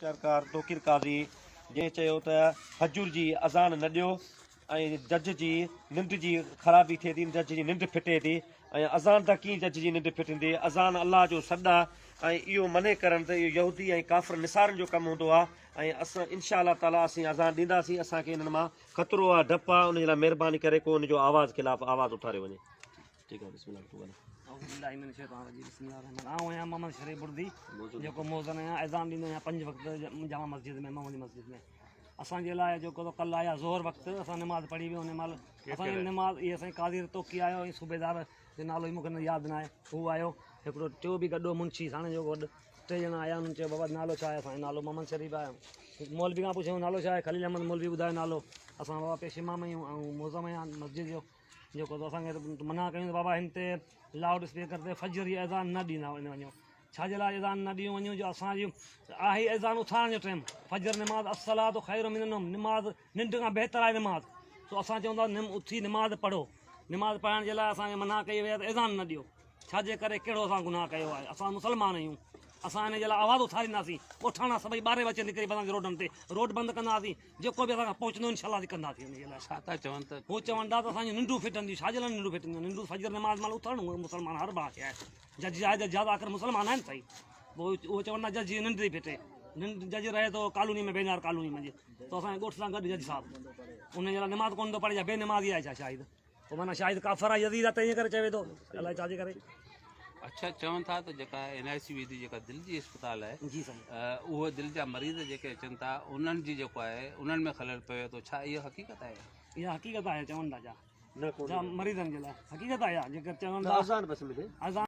مختيارڪار توقير قاضي جنهن چيو ته فجر جي اذان نه ڏيو ۽ جج جي ننڊ جي خرابي ٿئي ٿي جج جي ننڊ ڦٽي ٿي ۽ اذان تان ڪيئن جج جي ننڊ ڦٽندي اذان الله جو سڏ آ ۽ اهو منع ڪرڻ ته اهو يهودي ۽ ڪافر نصارن جو ڪم هوندو آ ۽ اسان انشاء الله تعالي اسين اذان ڏينداسين اسان کي انهن مان خطرو آ ڊپ آ ان جي لاء مهرباني ڪري ڪو ان جو آواز خلاف آواز اٿاريو وڃي ٺيڪ آ بسم الله تون ڳالهاء. اعوذ بالله من الشيطان الرجيم بسم الله الرحمن الرحيم آئون آهيان محمد شريف بڙدي جيڪو موذن آهيان اذان ڏيندو آهيان پنج وقت جامع مسجد ۾ محمدي مسجد ۾ اسان جي لاء جيڪو ته ڪل آيا ظهر وقت اسان نماز پڙهي ويو ان مهل اسان جي نماز اهي اسان قاضي توڪي آيو ۽ صوبيدار جو نالو ئي مون کي ياد نه آهي هو آيو هڪڙو ٽيو به گڏو منشي ساڻ جو گڏ ٽي ڄڻا آيا انهن چيو بابا نالو ڇا آهي اسان جو نالو محمد شريف آهي مولوي کان پڇيو نالو ڇا آهي خليل احمد مولوي ٻڌايو نالو اسان بابا پيش امام آهيون ۽ موزم آهيان مسجد جو جيڪو ته اسان کي منع ڪيون ته بابا هن تي لائوڊ اسپيڪر تي فجر جي اذان نه ڏيندا وڃو ڇا جي لاء اذان نه ڏيون وڃون جو اسان جي آهي اذان اٿارڻ جو ٽيم فجر نماز الصلات خير من النوم نماز ننڊ کان بهتر آهي نماز سو اسان چون ٿا اٿي نماز پڙهو نماز پڙهڻ جي لاء اسان کي منع ڪئي وئي آهي ته اذان نه ڏيو ڇا جي ڪري ڪهڙو اسان گناهه ڪيو آهي اسان مسلمان آهيون اسان ان جي لاء آواز اٿارينداسين ڳوٺاڻا سڀئي ٻارهين بجي نڪري پونداسين روڊن تي روڊ بند ڪنداسين جيڪو به اسان کان پهچندو انشاء الله اسين ڪنداسين ان جي لاء. ڇا ٿا چون ته. هو چون ٿا ته اسان جون ننڊون ڦٽنديون ڇا جي لاء ننڊون ڦٽنديون ننڊون فجر نماز مهل اٿڻ مسلمان هر ڀاء کي آهي جج آهي جج آخر مسلمان آهن سائين پوء اهو چون ٿا جج جي ننڊ ٿي ڦٽي ننڊ جج رهي ٿو ڪالوني ۾ بينار ڪالوني منجهه ته اسان جي ڳوٺ سان گڏ جج صاحب ان جي لاء نماز ڪونه ٿو پڙهي ڇا بي نمازي آهي ڇا شاهد پوء معنيٰ شاهد ڪافر آهي يزيد آهي تنهن ڪري چوي ٿو الائي ڇا جي ڪري. اڇا چون ٿا ته جيڪا N I C V the جيڪا دل جي اسپتال آهي جي سائين اهو دل جا مريض جيڪي اچن ٿا انهن جي جيڪو آهي انهن ۾ خلل پوي ٿو ڇا اها حقيقت آهي؟ اها حقيقت آهي چون ٿا ڇا نه ڪو مريضن جي لاء حقيقت آهي جيڪر چون ٿا ٿا اذان بس ملي اذان.